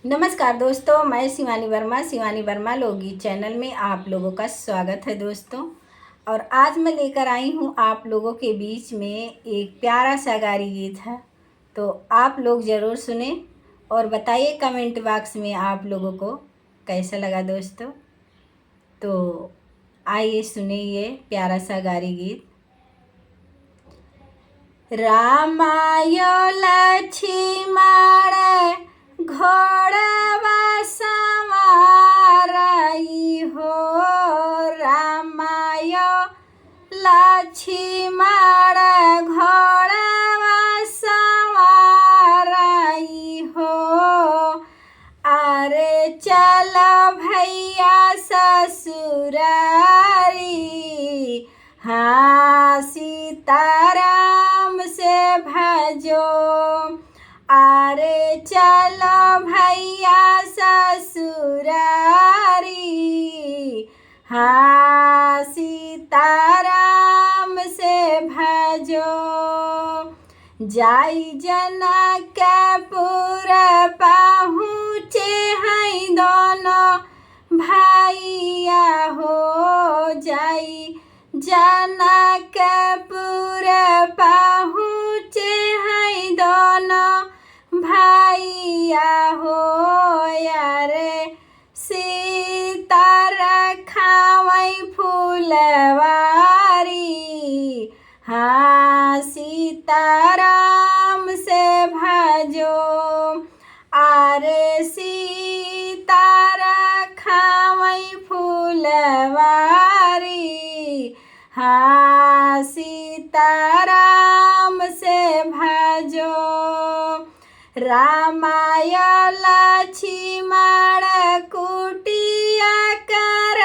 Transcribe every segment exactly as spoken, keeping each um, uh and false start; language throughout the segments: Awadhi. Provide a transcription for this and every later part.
नमस्कार दोस्तों, मैं शिवानी वर्मा, शिवानी वर्मा लोकगीत चैनल में आप लोगों का स्वागत है दोस्तों। और आज मैं लेकर आई हूँ आप लोगों के बीच में एक प्यारा सा गारी गीत है, तो आप लोग ज़रूर सुने और बताइए कमेंट बॉक्स में आप लोगों को कैसा लगा दोस्तों। तो आइए सुने ये प्यारा सा गारी गीत। रामायो लक्ष्मण घोड़वा सवारई हो, रामायो लक्ष्मण घोड़वा सवारई हो। अरे चलो भैया ससुरारी, हाँ सीताराम से भजो। अरे चलो भैया ससुरारी, हाँ सीताराम से भजो। जाई जनकपुर पहुँचे हैं दोनों भैया हो, जाई जनकपुर पहुँचे हैं दोनों भैया हो। अरे सीता रखावई फुलवारी, हाँ सीताराम से भजो। अरे सीता रखावई फुलवारी, हाँ सीताराम से भजो। रामाय लक्ष्मण कुटिया कर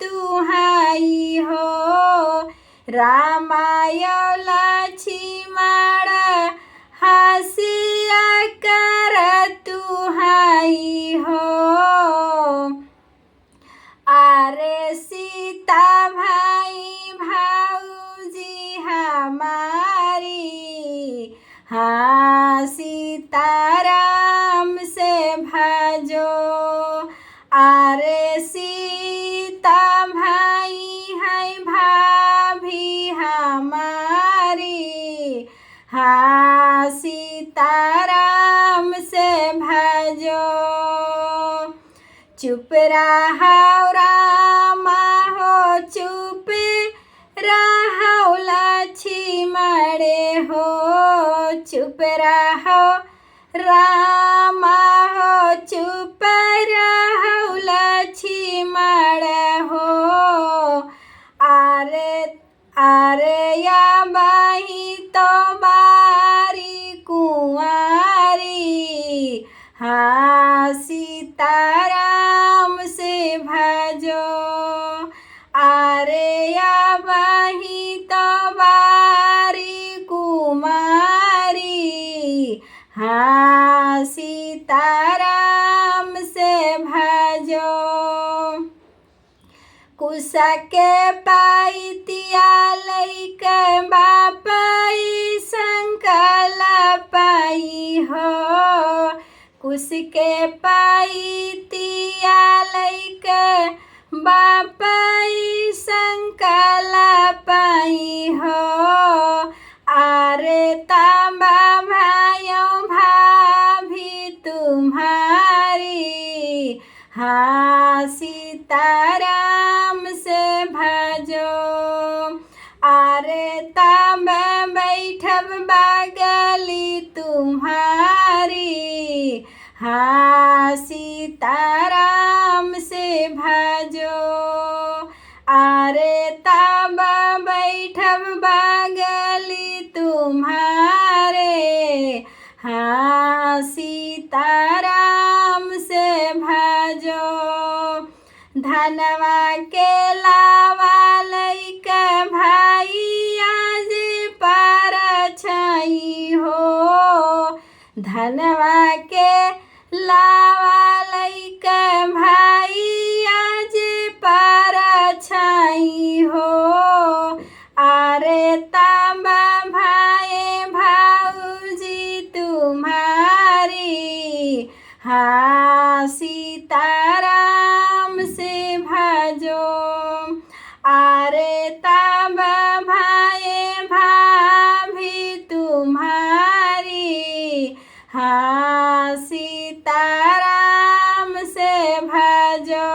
तुहाई हो, रामाय लक्ष्मण हँसिया कर तुहाई हो। अरे सीता भाई भौजी हमारी, हाँ सीताराम से भजो। अरे सीता भाई है भाभी हमारी, हाँ सीताराम से भजो। चुप रहो रामा हो, चुप रहो लक्ष्मण हो, चुप रहो रामा हो, चुप रहो लक्ष्मण हो। अरे अरे अबही तो बारी कुँवारी, हाँ सीताराम से भजो। अरे अबही तो बारी कुँवारी, हाँ सीताराम से भजो। कुश के पइतिया लइके बाप ई संकल्प ई हो। कुश के पइतिया लइके बाप ई संकल्प ई हो। अरे तब भायो भाभी तुम्हारी, हाँ सीताराम से भजो। अरे तब बैठब बगली तुम्हारी, हाँ सीताराम से भजो। अरे तब बैठब बगली तुम्हारे, हाँ सीताराम से भजो। धनवा के लावा लइके भाई आज परछाई हो। धनवा के लावा लइके भाई आज परछाई हो। अरे तब भाई भौजी तुम्हारी, हाँ हाँ, सीताराम से भजो। अरे तब भए भाभी तुम्हारी, हाँ, सीताराम से भजो।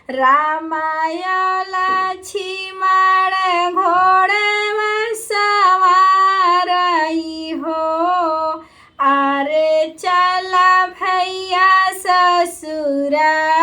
रामाय लक्ष्मण घोड़े में सवार हो, अरे चल भैया ससुरा।